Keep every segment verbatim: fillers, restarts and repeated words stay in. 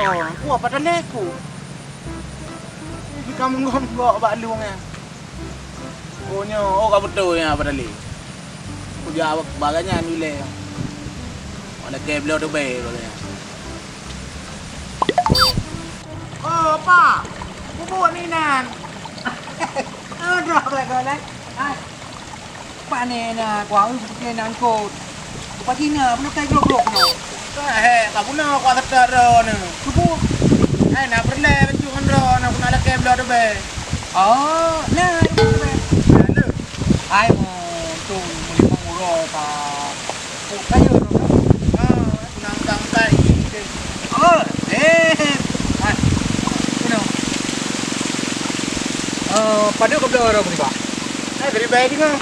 Oh, ku apa tadi ku? Di kampung gom gok bak lueng ya. Oh nyo, oh ka beutôi ya apa tadi. Ku jak baganyan ilé. Mana ke bloe tu be baganyan. Oh, apa? Bubuk ni nan. Aduh, apa kau lai? Hai. Pane na kuah, eu, putih na eungkot. Pagi na, belum kai grok-grok na. Ka he, ka guna kuah seutôt droeneuh. Subuh. Hai, na peureulèe bacut ngon droeneuh, guna lakèe bloe teubai. Oh, na, na, na. Na, le. Hai, untung meunyoe uroe ka pok kayèe droeneuh. Ah, nang gangkai. Oh, eh. Hai. Guna. Eh, padum ka bloe droeneuh, Pak? Eh, bri bai teungoh.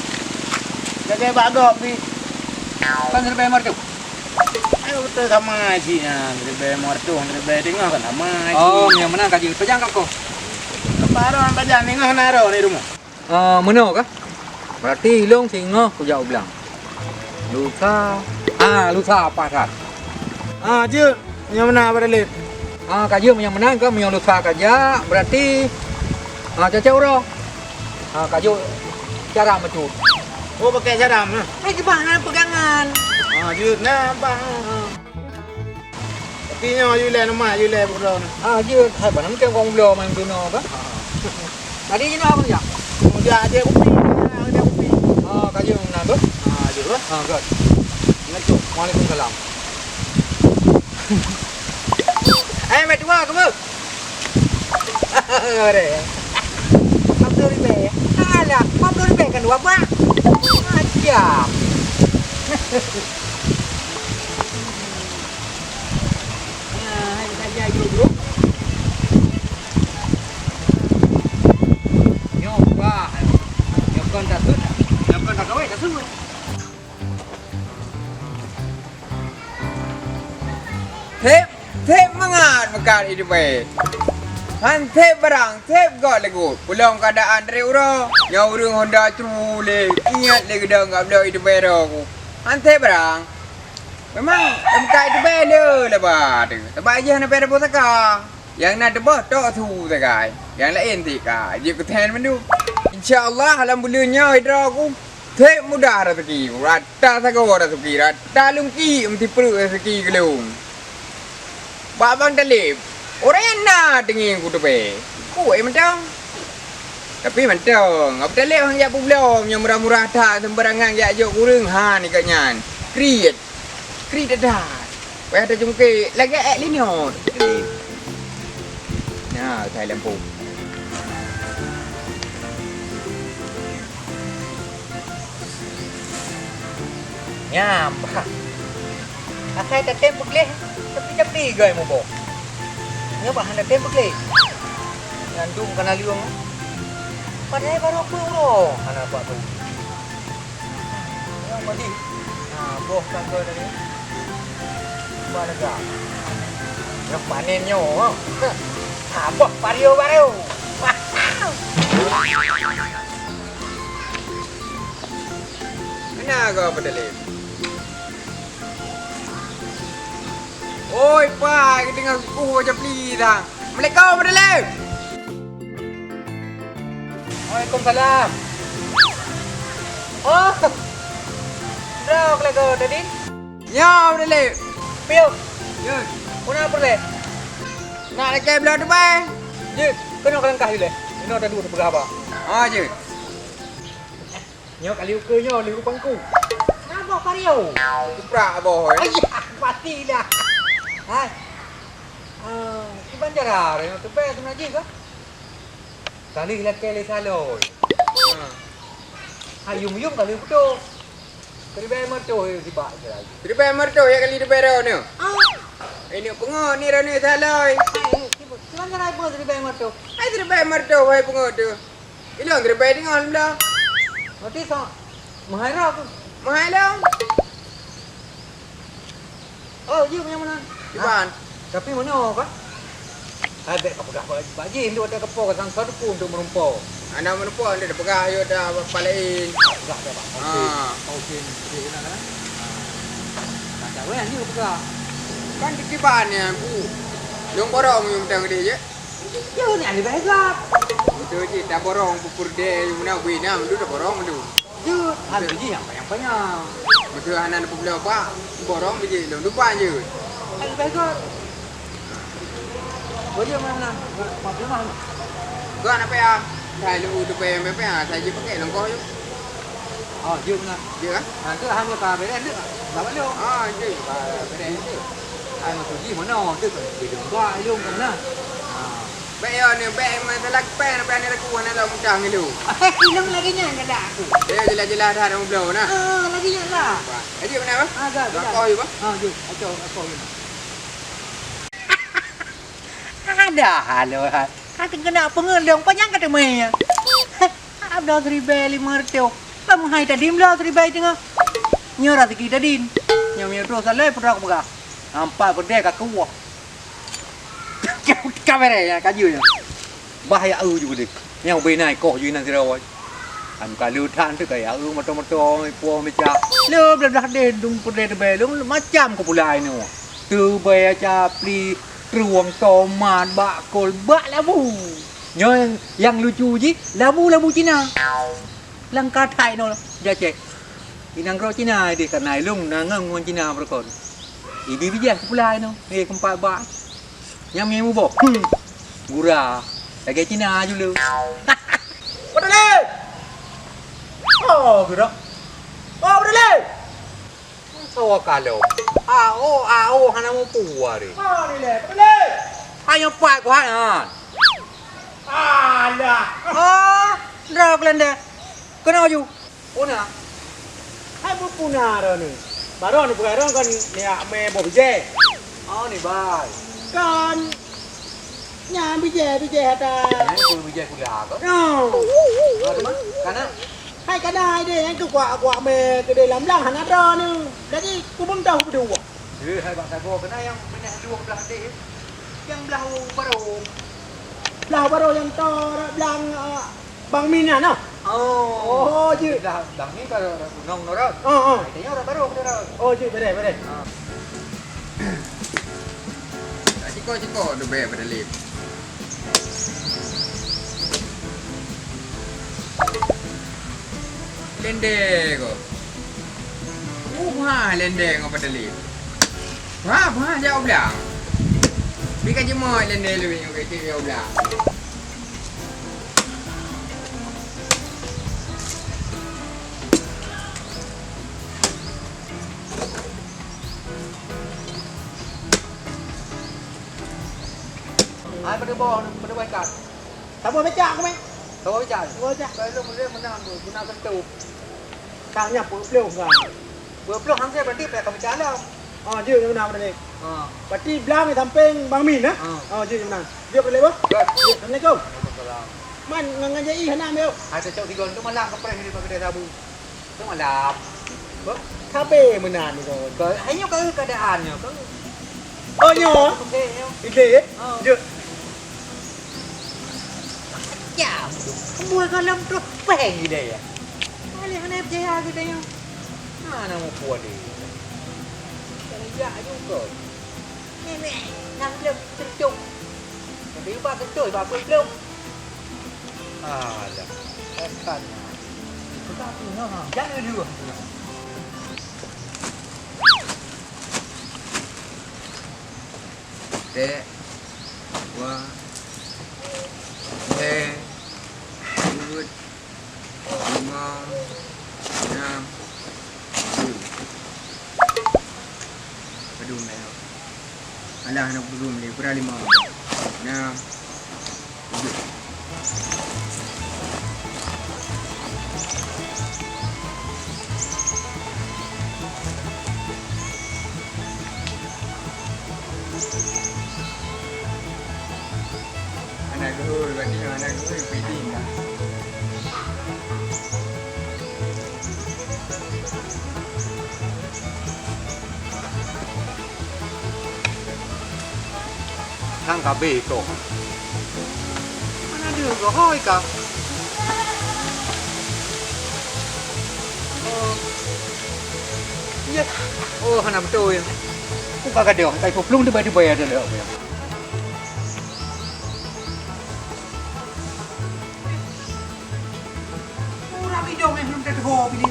Jaga bak gob pih. Kan seribu lima ratus. Ayo betul sama cik nah, seribu lima ratus, seribu lima ratus kan sama cik. Oh, yang mana kaji? Pejang kat kau. Baru pejang ni ngah naro ni rumah. Ah, meunoe kah? Berarti ilong singoh kujak ublang. Lusa. Ah, lusa apa kan? Ah, je. Nyang meunan Abah Dalib. Ha, ka jeuet nyang meunan keuh, meunyoe lusa ka jak, berarti, ha, cocok uroe. Ha, ka jeuet caram bacut. Oh, pakai caram, nah. Eh, jubah hana pegangan. Ha, jeuet, nah, bang. Ha. Tapi nyoe, yue lé, nama, yue lé, bro, nah. Ha, jeuet. Hai, bang, mungkin kong bloe main guna, bah. Ha. Tadi jinoe apa jak? Oh, jak, jak kupi. Nah, jak kupi. Ha, ka jeuet meunan tu. Ha, jeuet, bah. Ha, good. Assalamualaikum. Waalaikumsalam. Eh, meutuah ke, Bu? Ore. Lima puluh ribu. Alah, lima puluh ribu kan dua bak. Macam. Nah, hai saja, yuk, bro. Nyoe, wah. Nyoe kon tak sud. Nyoe kon tak kawai, tak sud. Theb, theb mangat meukat idubée. Han theb barang, theb got lagut. Peulom keuadaan treb uroe, nyoe ureuëng honda tru lé, ingat lé geudong gak bloe idubée droe ku. Han theb barang. Memang, meukat idubée le laba teuh. Sabab jih hana payah teupeu saka. Nyang na teuboh tok su sagai. Nyang laén cit ka jeuet keu thèn mandum. Insya Allah lam buleuen nyoe droe ku theb mudah raseuki, rata sagoe raseuki, rata lungki meusipreuk raseuki keu lôn. Bak Bang Taleb, ureueng nyang na teungieng kuteupée, kueh mantong. Tapi mantong, Abang Taleb han jak peubloe, meunyoe murah-murah that seumbarangan jak jok keu ureueng, han ikot nyan. Kriet. Kri dadah. Payah tacungke lagèe èk linyot. Nah, usai lampu. Nyam, bah. Asai tatem peugleh, tapi-tapi gai muboh. Nyoe bah hana tem peugleh. Nyan dum kana liweng. Padahai baru peuet uroe hana bak tu. Nyang madi. Ha, boh tangga tadi. Ba lega. Nyang panen nyoe, ha. Ha, boh pario baru. Kena kau pedelem. Oi, Pak, kita tengah kukuh macam peli dah. Assalamualaikum, pedelem. Waalaikumsalam. Oh. Droe keu lagoe tadi? Nyoe, Bro Lép. Piôh. Yun. Peue na peureulèe? Nak lakèe bloe teubai. Jeuet, keunoe ka langkah ilèe. Inoe taduek teupeugah haba. Ah, jeuet. Nyoe kali ukeue nyoe lheueh u pangku. Saboh pario. Kuprak boh, eh. Ayah, pasti dah. Hai. Ah, kiban cara nyoe teubai seunajih kah? Ka lheueh lakèe lé saloi. Ha. Ha, yum-yum ka lheueh putôh. Seribai meureutoh ya sibak je lagi. Seribai meureutoh ya kali teubai droeneuh. Ah. Ini peungoh ni droeneuh saloi. Hai, kiban cara ibu seribai meureutoh. Hai seribai meureutoh hai peungoh tu. Ilong seribai teungoh lom dah. Berarti sa-, Meuhai lom. Meuhai lom. Oh, jeuet meunyoe meunan. Kiban. Ah, tapi meunyoe ka? Hai, bèk ka peugah bak, bak jih, untuk watèe ka po ka sang sa teupeu untuk meureumpok. Hana meureumpok, untuk peugah, ayo dah bak laén. Ah, peugah dah, Bang. Oke. Ah. Oke, oke, kena, kena. Ah. Macam mana ni peugah? Kan di kiban ya, Bu. Lôn borong yum tang deh je. Yo, ni ahli bahasa. Beutôi cit, taborong peureudèe yum na bui na, meudu taborong meudu. Jeuet, hana jih nyang panyang-panyang. Beutôi hana neupeubloe bak, borong biji lôn dupan jeuet. Hana baikot. Boleh mana? Mak rumah. Kau nak payah. Saya lu tu payah payah, saya je pakai lengkau je. Oh, jeuet beuna. Jeuet kan? Ha, tu hang ka beres tu. Dapat lu. Ah, jeuet. Beres tu. Hai masuk di mana? Tu kan di lembah lu kan. Ha. Bèk yo ni, bèk masalah pèng, bèk ni aku nak lom mudang dulu. Ilong lagi nyan kada aku. Dia jelas-jelas dah ada ngobrol nah. Ah, lagi nyan lah. Jadi mana bah? Ah, dah, dah. Kau bah? Ah, jom. Aku, aku ni. Ada halo ha. Ka kena pengelong panjang kata maya. Ada seribu lima ratus. Kamu hai tadi mula seribu tengah. Nyo rezeki tadi. Nyo mio terus alai pura aku pegang. Nampak pedai ka kuah. Kamera ya kaju ya. Bah ya u ju deh. Nyang ubé na ikoh ju inan sira wai. Kan ka leuet that teuh ka ya u moto-moto, ipuwoe meucah. Le blah-blah deh dung peureulèe teubèe lôn macam ku pulai nyoe. Teubèe capli, trueng, tomat, bakul, bak labu. Nyoe nyang lucu jih, labu-labu Cina. Langkah thai nyoe, jacek. Inang groe Cina deh ka na ilong na ngon Cina beurukon. Ibi bijéh ku pulai nyoe, eh keumpat bak. Nyang mie muboh. Hmm. Gura. Lagèe Cina ju le. Padahal. Oh, gura. Oh, padahal. Soe kalon. Ao, ao hana mupu ari. Oh, ni le. Padahal. Ayo pat ku hai han. Alah. Oh, dra kelende. Kena ju. Puna. Hai beupuna droeneuh. Baroe neupeugah droeneuh kan neujak mè boh bijèh. Oh, ni bai. Kan nyan bijèh, bijèh ata. Nyan keu bijèh kuda ke? Oh. Oh, teuma? Kana? Hai kana ideh nyan keu kuak-kuak mè keudeh lam blang hana droeneuh. Jadi kubeuntah beudua. Eh, hai bak sagoe keunan nyang pinah lueng blah deh. Nyang blah u barô. Blah barô nyang to blang, ah, Bang Min nyan, noh? Oh. Oh, jeuet. Dah, Bang Min ka rot gunong nurot. Oh, oh. Nah, itu nyoe rot baru kita rot. Oh, jeuet, beres, beres. Ah. Tak ciko-ciko tu baik pada lip. Lende ko. Uh, ha, lende ko pada lip. Ha, ha, jauh belah. Bika jemur lende lebih nyoe kecil jauh belah. Hai, pada bawah, pada bawah ikan. Saboh becak aku meh. Saboh becak? Saboh becak. Kalau boleh menang tu, guna sentuh. Tang nyan peuet ploh kan. Peuet ploh hang saya berarti payah kami calon. Ah, jeuet nyang meunan tadi. Ah. Berarti blang di samping Bang Min, eh? Ah. Ah, jeuet nyang meunan. Jeuet boleh, Bang? Jeuet. Assalamualaikum. Waalaikumsalam. Man, ngan, ngan J I hana ambil. Hai, tacok tiga tu malam ke preh di kedai sabu. Tu malam. Apa? Sabe meunan ni kau. Kau, hai nyoe kau keadaan nyoe kau. Oh, nyoe? Okey, nyoe. Okey, eh? Oh. Jeuet. Ya, buat kalau terus peng gila ya. Boleh mana percaya kita yang mana mau buat dia? Kerja juga. Nenek, nak belum tentu. Tapi ubah tentu, ubah apa belum? Alah, tekan. Sudah tu, ha. Jangan dulu. Tek, dua, lhèe, duet, limong, nam, tujoh. Padum mè. Alah, hana padum lé, kurang limong. Nam, tujoh. Anak geuh, berarti anak geuh, feeding lah. Nang ka beh ko. Mana ada geuhôi ka? Oh. Iya. Oh, hana beutôi. Ku ka gadoh, kai peuplueng dibai-dibai ada lé. Ho, bini.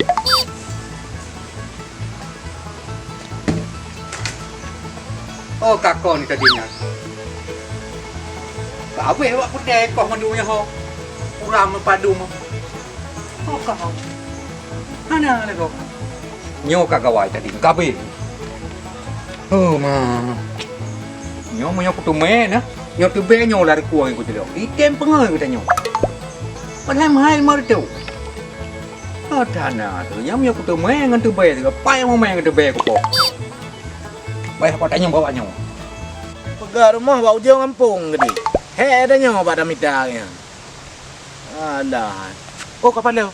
Oh, ka kon ka ingat. Ka abéh awak peureulèe koh mandum nyoe ho. Uram padum. Oh, ka ho. Hana lé kok. Nyoe ka gawai tadi, ka abéh. Oh, ma. Nyoe meunyoe kuteumèe na, nyoe teubèe nyoe lari kueng kuteulok. Item peungeut geutanyoe. Padahai meuhai lima reutôh. Oh, hana tu. Nyoe meunyoe kuteumèe ngon teubèe tu, pai meumain ngon teubèe kupo. Baik, apa tanyong bak nyoe? Peugah rumoh bak ujong gampông geude. Hek tanyoe bak tamita nyan. Alah. Oh, kapala.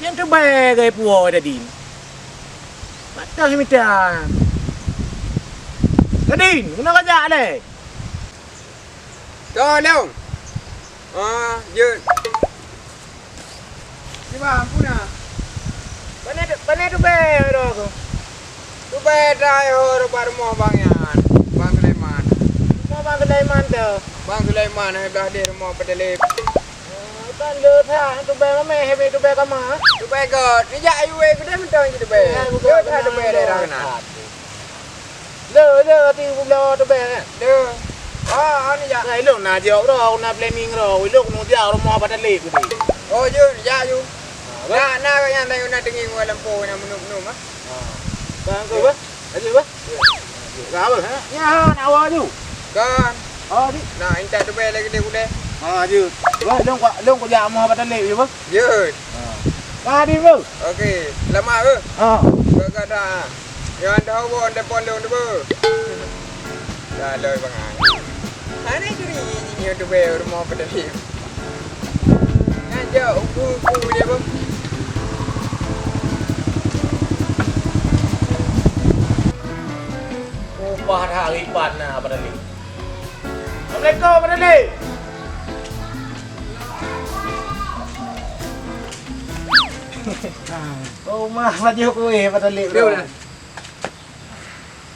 Nyang teubèe gai puwoe tadi. Patah mita. Tadi, guna kajak lé. Tolong. Ah, jeuet. Kiban, puna. Pane tu, pane tu bèe roh tu. Tu bèe dai ho bak rumoh bang nyan. Bang Sulaiman. Rumoh bang Sulaiman tu. Bang Sulaiman, hai blah deh rumoh Peutalib. Oh, kan le that tu bèe mamèh, hai tu bèe kama. Tu bèe göt. Ni jak ayu weh, geude mantong ji tu bèe. Ya, göt that tu bèe daerah keunan. Le, le, ati bubloe teubèe, eh? Le. Ah, ah, ni jak. Nah, ilong na jaweueb roh, na planning roh. Ilong nu jak rumoh Peutalib tadi. Oh, jeuet, jak ju. Ah, bah. Na, na, kat nyan, na, na teungieng ngon lampôh, na meunum-meunum, ah. Ah. Bang, keu, bah? Laju, bah? Ya. Ka, bah, ha? Nya, ha, nak awak ju. Kan. Oh, di. Na, intat teubèe lagi deh, udeh. Ah, jeuet. Bah, ilong kuat, ilong kuat jak rumoh Peutalib ju, bah? Jeuet. Ha. Ka di, bah? Okey, lama ke? Ha. Ka, ka, dah. Nyoe anda hawa anda polong tu, beuh. Dah loi bangai. Hana curi nyoe tu, beuh, rumoh Peutalib. Ngajak uku-uku dia, beuh. Upah dah hari pan na Peutalib. Assalamualaikum, Peutalib. Oh, mah, baju kueh, Peutalib, bro. Dia mana?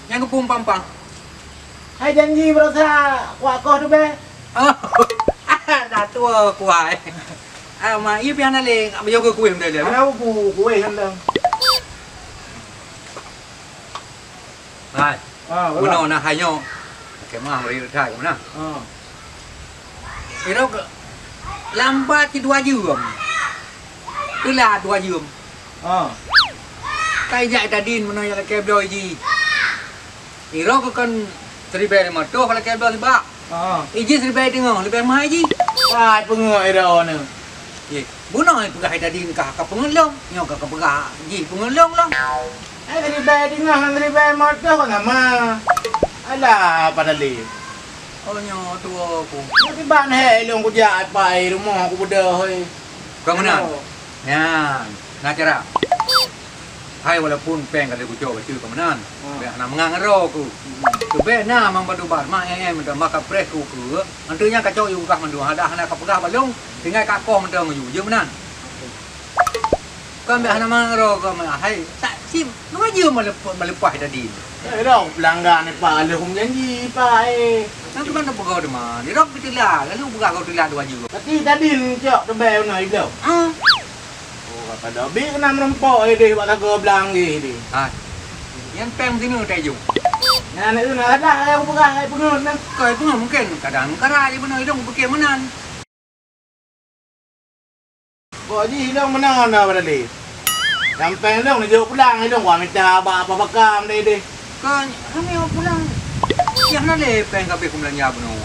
Nyang geupeumpang-pang. Hai janji baroesa kuak koh tu beh. Oh, dah tua kuai. Ah, ma, iya pian na lé, ngak beuyoe keu kueh meunan lé. Ada buku kueh meunan. Hai. Ah, bunoe na hai nyoe. Kemah beri thai kemana? Ah. Iro ke lambat cit dua jeuem. Telat dua jeuem. Ha. Kai jak tadin meunan nyang lakèe bloe jih. Iro keu kon siribèe limong reutôh lakèe bloe sibak. Ha. Ijih siribèe teungoh leubeh mahai jih. Pat peungeut iro nyoe. Yeh, bunoe peugah tadin kah ka peungeut lôn, nyoe ka, ka peugah jih peungeut lôn lom. Eh, siribèe teungoh ngon siribèe limong reutôh kon sama. Alah, padahai. Oh, nyoe tuwo ku. Nyoe kiban hé lôn kujak pai rumoh kubeudôh, hé. Ka meunan? Nyan, na cara. Hai walaupun péng ka lheueh kucok bacut ka meunan. Hmm. Bèk hana meungang ro ku. Hmm. Leubeh na mang batu bat, mak nyang mantong maka preh ku keu. Antu nyan kacok yue gah mandum, hana, hana kapeugah bak lôn, tinggai kakoh mantong yue, jeuet meunan. Kan bèk hana meungang ro ku meunan. Hai, tak cit, dua jeuem meuleupah, meuleupah tadi. Eh, dah pelanggan ni, Pak, lheueh hom janji, Pak, eh. Kan tu kan peugah teuma. Ni rok peuteula, lalu peugah kau teula dua jeuem. Tapi tadi ni cok teubai na iblo. Ah. Oh, kata dah. Bi kena meureumpok, eh, deh, bak lagoe blang, eh, deh. Ah. Nyan péng sinoe tajok. Nyan, eh, nak ada, eh, aku peugah, eh, peungeut, nah. Kau peungeut mungkin kadang kara je beuna idong pikir meunan. Kok jih ilong meunan na padahai. Nyang péng ilong neujok pulang, ilong kuah mita bak apa bakam deh deh. Kan hana pulang. Yah na lé péng kabeh kumeulanja bunoe.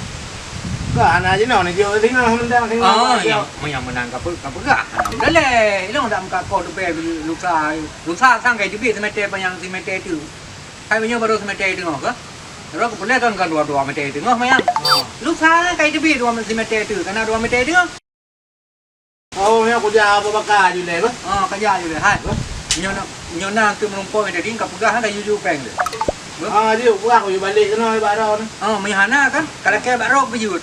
Ka hana jinoe neujok singoh meuntang singoh. Ah, nyang, nyang meunan ka pe-, ka peugah. Hana lé. Ilong dak meukakoh teupe lusa. Lusa sang kai teubiet simeter panyang simeter tu. Hai meunyoe baru simeter teungoh ke? Terus keupulai kan, kan dua, dua meter teungoh manyang. Lusa kai teubiet dua simeter tu, kana dua meter teungoh. Oh, nyoe kujak Abu Bakar ju lé, beuh. Ah, kajak ju lé, hai. Beuh. Nyoe na, nyoe na keu meurumpok tadi ka peugah kan, ka ju ju péng lé. Beuh. Ah, ju peugah, ju balek keunoe bak droe ni. Ah, meuhana kan, ka lakèe bak droe beujeuet.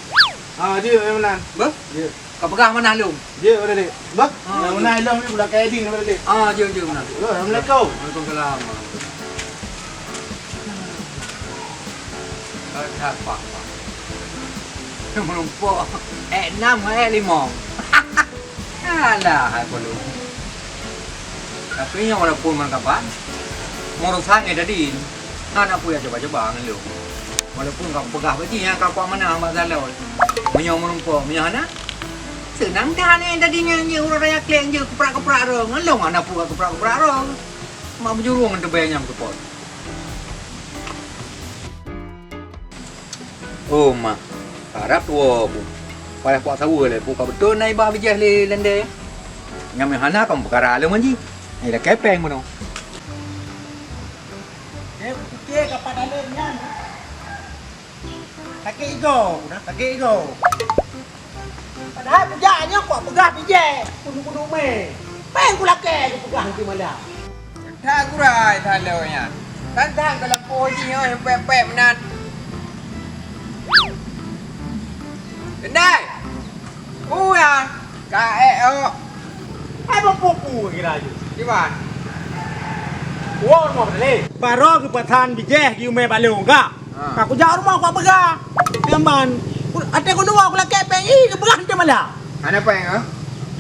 Ah, ju, memang meunan. Beuh. Ju. Ka peugah manah lôn. Ju, Pak Dek. Beuh. Ah, ju. Memang meunan lôn ni pula ka eding, Pak Dek. Ah, ju, ju, meunan. Beuh, assalamualaikum. Waalaikumsalam. Ka that, Pak. Meurumpok, eh, enam, eh, limong. Alah, hai Polo. Tapi nyoe walaupun meunan kaban, meurasa ngai tadi, hana peue coba-coba ngon lôn. Walaupun ka peugah bak jih nyan ka kuamanah bak salon. Meunyoe meurumpok, meunyoe hana, seunang that nyan tadi nyan jih ureueng raya klek jih keuprak-keuprak droe. Ngon lôn hana peue keuprak-keuprak droe. Mak beujurông ngon teubèe nyang keupot. Oh, mak, harab tuwoe bu. Payah kuat saweue lé, bu ka beutôi na iba bijéh lé Lendé. Nyang meuhana ka meupeukara lé manji. Ai lakèe péng bunoe. Eh, kupiké ka pat além nyan. Sakét igoe, na sakét igoe. Padahai kujak nyoe kok peugah bijéh, kunu-kunu mé. Péng kulakèe kupeugah nanti malam. That gurai that lôn nyan. Tan-tan ka lampôh jih nyoe nyang pèk-pèk meunan. Keundai! Peue nyan? Ka ék ôk. Hai bak pupu kira ju. Kiban? Woe rumoh tadi. Baroe geupeusan bijéh geumé balong ka. Ha. Ka kujak rumoh kupeugah. Nyaman. Até kunu woe kulakèe péng ih geupeugah nanti malam. Hana péng, ha?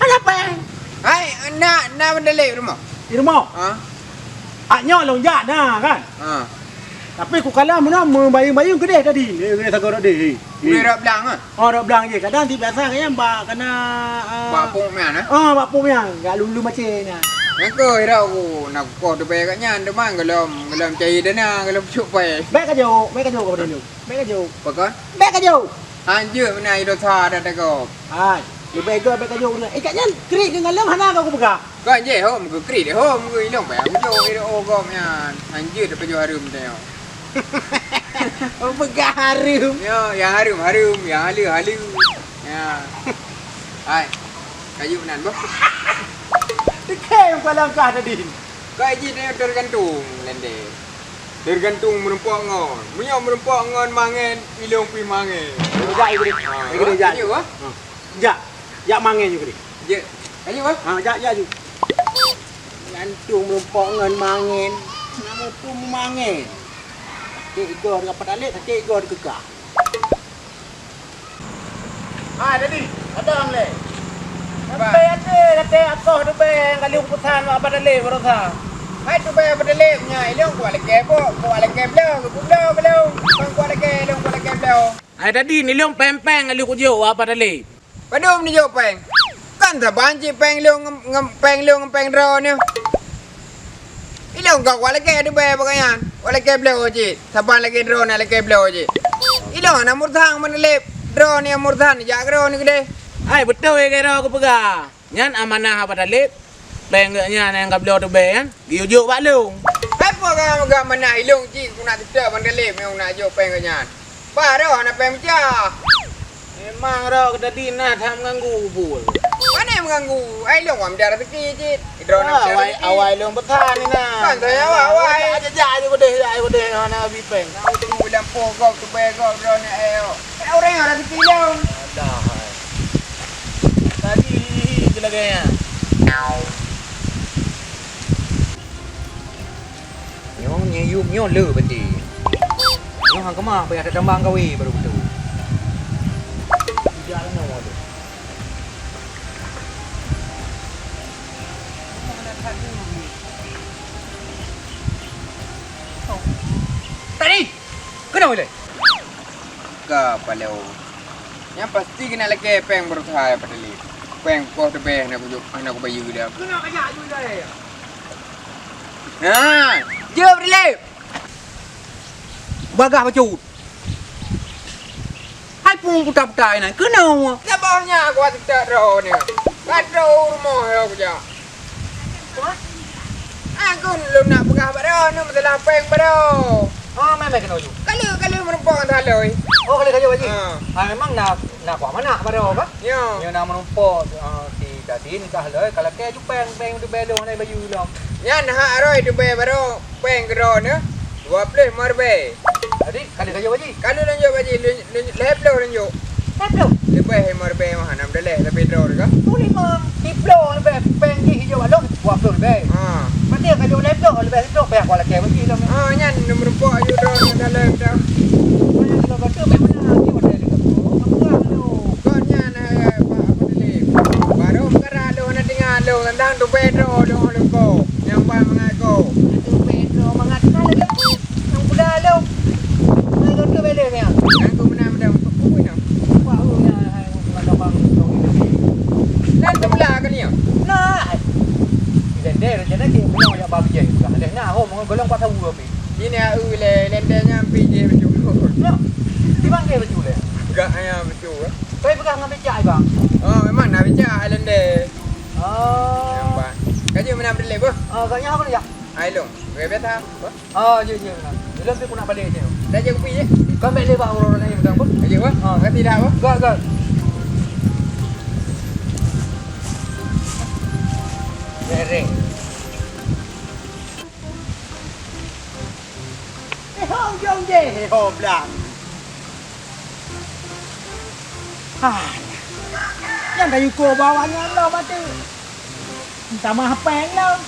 Hana péng. Hai, na, na Abang Daleb rumoh? Di rumoh? Ha? Ak nyoe lôn jak na kan? Ha. Tapi kukalon meunan meubayeueng-bayeueng keudeh tadi. Eh, keudeh sagoe rot deh. Eh. Keudeh rot blang, ha? Oh, rot blang je. Kadang ti biasa kan ba kana, ah, bak pok mian, eh? Ah, bak pok mian. Gak lulu macam ni. Nyang keu ira ku nak koh teubèe kat nyan teuma golom, golom cai dana, golom cupai. Bèk ka jok, bèk ka jok ka dulu. Bèk ka jok. Pakon? Bèk ka jok. Hanjeuet meunan dosa dah tegop. Hai, leubeh gop bèk ka jok. Eh, kat nyan krik ngon lôn hana ka kupeugah. Kon jih hom keu krit hom keu ilong payah mujok iro gop nyan. Hanjeuet pajoh hareuem teuh. Oh, peugah hareuem. Yo, nyang hareuem hareuem, nyang haleue haleue. Ya. Hai. Kayu nan boh. Dekai muka langkah tadi. Kai jih nyoe tergantung Lendé. Tergantung meurumpok ngon. Meunyoe meurumpok ngon mangen, ilong pih mangen. Jai gede. Ha, jai gede, jai. Kayu, ha? Ha. Jak, jak mangen ju keudeh. Jeuet. Lanjut, Bang. Ha, jak, jak ju. Gantung meurumpok ngon mangen. Nama tu mangen? Sakét igoe di Apa Taleb, sakét igoe di Keukah. Ha, jadi, ada orang leh. Sampai ada kata akoh tu bang, kali urusan Apa Taleb barosa. Hai tu bang Apa Taleb nya, ilong kuat lagi, bok, kuat lagi belo, kuat belo, belo. Bang kuat lagi, ilong kuat lagi belo. Hai tadi, ilong peng-peng kali kujok Apa Taleb. Padum neujok péng? Kan saban cit péng lôn ngon, ngon péng lôn ngon péng droeneuh. Ilôn ka kuat lakèe teubèe bak nyan. Kuat lakèe bloe cit. Saban lakèe droeneuh lakèe bloe cit. Ilôn hana mursan meuneulép. Droeneuh nyang mursan jak keu droeneuh keudeh. Hai, beutôi keu droe geupeugah. Nyan amanah Apa Taleb. Péng geuh nyan nyang ka bloe teubèe nyan, geuyue jok bak lôn. Hai peue gam-, gam manah ilong cit, ku nak teutek Bang Dalem nyang nak jok péng geuh nyan. Bah roh hana péng meucah. Memang roh tadi na that meuganggu bubul. Pane meuganggu? Ai lôn wam dar rezeki cit. Droe na awai, rezeki. Awai lôn peusan ni na. Kan saya awai, awai. Aja jak aja gudeh, jak aja gudeh hana bi péng. Nak utung bulan poh gop tu bayar gop droe ni ayo. Ureueng ada rezeki lôn. Alah, hai. Tadi je lagèe nyan. Nyoe, nyoe yuem nyoe le berarti. Nyoe hang keumah payah tatambang kawé baru beutôi. Tidak lama tu. Tadi! Keunoe ilèe? Ka paloe. Nyan pasti keuneuk lakèe péng beureusaha Apa Taleb. Péng poh teubèe hana kujok, hana kubayeue dah. Keunoe kajak ju ilèe. Ha, jeuet Apa Taleb. Bagah bacut. Hai pung puta-puta inan keunoe. Saboh nyan kuat teutak droe ni. Ka droe rumoh yo kujak. Aku lôn nak peugah bak droe, nyoe meusalah péng bak droe. Ha, memang keunoe ju. Kali, kali meurumpok ngon Saloi. Oh, kali kajak, Pak Ji? Ha. Ha, memang na, na kuah manak bak droe, bah? Ya. Nyoe na meurumpok, ha, si Dadin kah Loi, ka lakèe ju péng, péng teubèe lôn, hana bayeue lom. Nyan hak Roy teubèe bak droe, péng keu droe nyoe, dua ploh limong ribèe. Jadi, kali kajak, Pak Ji? Kali lanjut, Pak Ji, lhèe ploh lanjut. Lhèe ploh? Leubèh limong ribèe mah, hana meudaléh, tapi droe teuka. Tu limong, siploh leubèh, péng jih ijok bak lôn, dua ploh leubèh. Ha. Berarti ka jok lhèe ploh, leubèh siploh, payah kuah lakèe bak jih lom. Ha, nyan, meurumpok aju droe nyan dalam dah. Payah lom, beutôi, memang na, dia model dia. Peugah lôn. Kon nyan, eh, Pak Apa Talib. Baru peukara lôn Pedro dong leuko, nyang ban mangat ko. Itu Pedro mangat ka lagi. Nyang kuda lo. Nang tu bela ni. Nang tu mana muda untuk kubu ni. Wah, lu ni, hai, hai, nak abang tu. Nang tu bela ke ni? Nah. Di dendeng rencana ke punya ya babi je. Bukan ada nak, oh, mau golong patah gua pi. Ini au le lendeng nyang pi je betul. No. Di bang ke betul le. Gak ayam betul. Tapi pegang ngambil cak bang. Oh, memang nak becak lendeng. Oh. Nampak. Kaji mana berdele, boh? Oh, agaknya apa ya? Ai long. Oke, biasa. Boh? Oh, je, je, benar. Belum tu aku nak balik je. Dah je kopi je. Kau ambil le bang orang lain pegang, boh. Kaji, boh? Oh. Kati dah, boh? Gak, gak. Bereng. Eh, ho, ujong je. Eh, ho, blang. Ah, nyang tayue ko bawa nyan lom até. Tamah péng lom.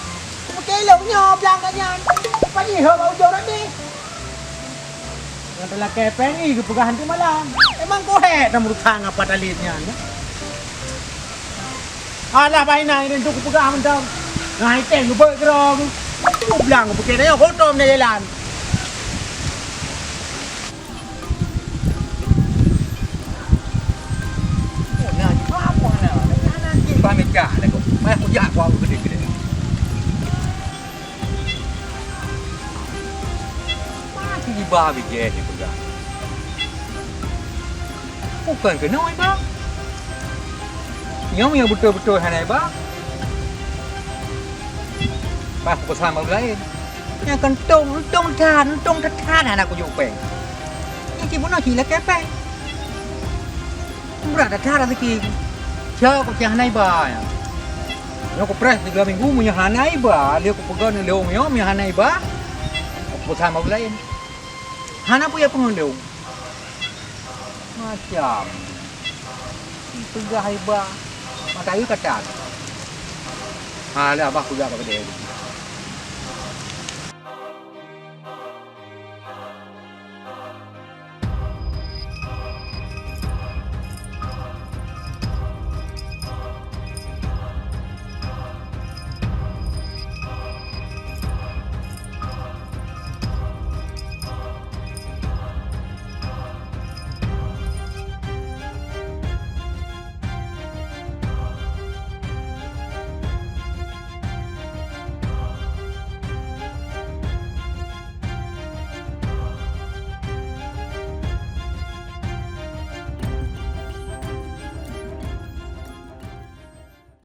Meukeulok nyoe blang ka nyan. Apa jih ho bak ujong rot deh. Nyang teulakée péng i geupeugah hantu malam. Emang ko hék tam ruthang apa talib nyan. Alah, bah inan, ini tu kupeugah mantong. Nah, iteng geubeuet keudroe. Blang kupeugah nyoe, ho tom na jalan. Oh, na, apa na? Na, na, cit bah mecah dah kok. Payah kujak kau gede-gede. Mati iba bijéh dipeugah. Bukon keunoe iba. Nyoe nyang beutôi-beutôi hana iba. Bah pesan bak laén. Nyang keuntong, untông that, untông that hana kujok péng. Nyang cit bunoe cit lakée péng. Brat that raseuki. Cok cit hana iba nyan. Nyoe kupreh tiga minggu, meunyoe hana iba, lheueh kupeugah ngon lôn nyoe, meunyoe hana iba, kupesan bak laén. Hana peue ya peungeut lôn. Macam. Peugah iba. Mata ayu katan. Ha, lé abah peugah bak keudè.